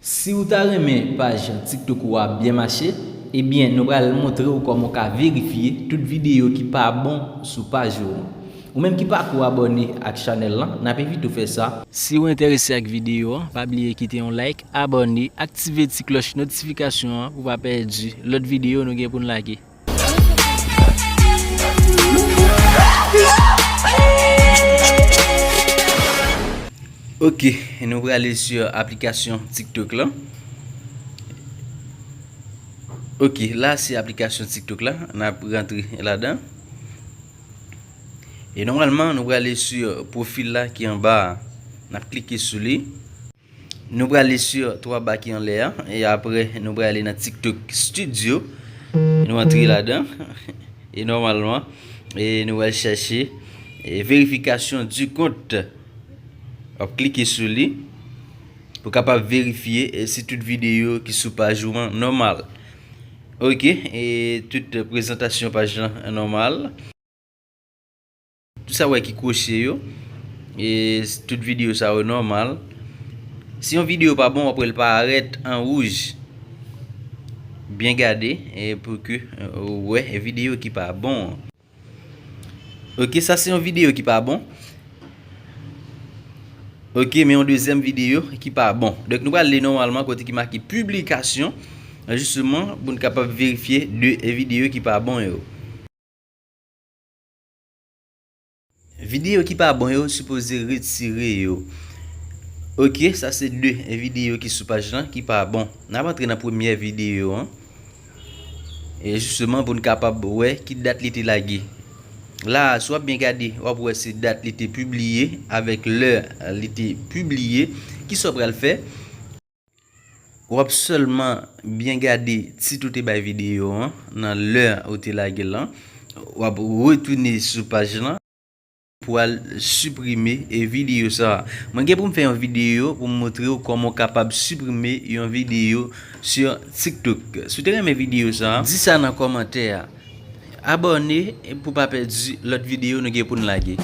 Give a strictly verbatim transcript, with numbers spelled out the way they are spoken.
Si w ta renmen paj TikTok ou a byen mache, ebyen nou pral montre w kòman w ka verifye tout videyo ki pa bon sou paj ou an. Ou menm ki pako abòne ak chanèl lan, n ap envite w fè sa. Si w enterese ak videyo an, pa bliye kite yon like, abòne, aktive ti klòch notifikasyon an pou w pa pèdi lòt videyo nou gen pou n lage. Ok, nou prale sou aplikasyon TikTok lan. Ok, la se aplikasyon TikTok la, n ap rantre ladan. E nòmalman, nou prale sou pwofil la ki anba a. N ap klike sou li. Nou prale sou twa ba ki anlè a. E apre, nou prale nan TikTok Studio. Nou antre ladan. E nòmalman, e nou pral chèche e verifikasyon di kont. W ap klike sou li pou kapab verifye e si tout videyo ki sou paj ou an nòmal. Ok, e tout prezantasyon paj lan nòmal. Tout sa w wè ki kwoche yo, e tout videyo sa yo nòmal. Si yon videyo pa bon, w ap wè l parèt an wouj. Byen gade e pou ke ou wè videyo ki pa bon an. Ok, sa se yon videyo ki pa bon. Ok, men yon dezyèm videyo ki pa bon. Donk, nou prale nòmalman kote ki make piblikasyon, jisteman, pou n kapab verifye de videyo ki pa bon yo. Videyo ki pa bon yo sipoze retire yo. Ok, sa se de videyo ki sou paj lan ki pa bon. N ap antre nan premyè videyo an. E jisteman pou n kapab wè ki dat li te lage. La, si w ap byen gade, w ap wè se dat li te pibliye avèk lè li te pibliye. Kisa w pral fè? W ap sèlman byen gade tit ou te bay videyo an nan lè ou te lage l lan. W ap retounen sou paj lan pou al siprime e videyo sa a. Mwen gen pou m fè yon videyo pou m montre w kòman w kapab siprime yon videyo sou TikTok. Si w te renmen videyo sa a, di sa nan kòmantè a. Abòne pou pa pèdi lòt videyo nou gen pou n lage.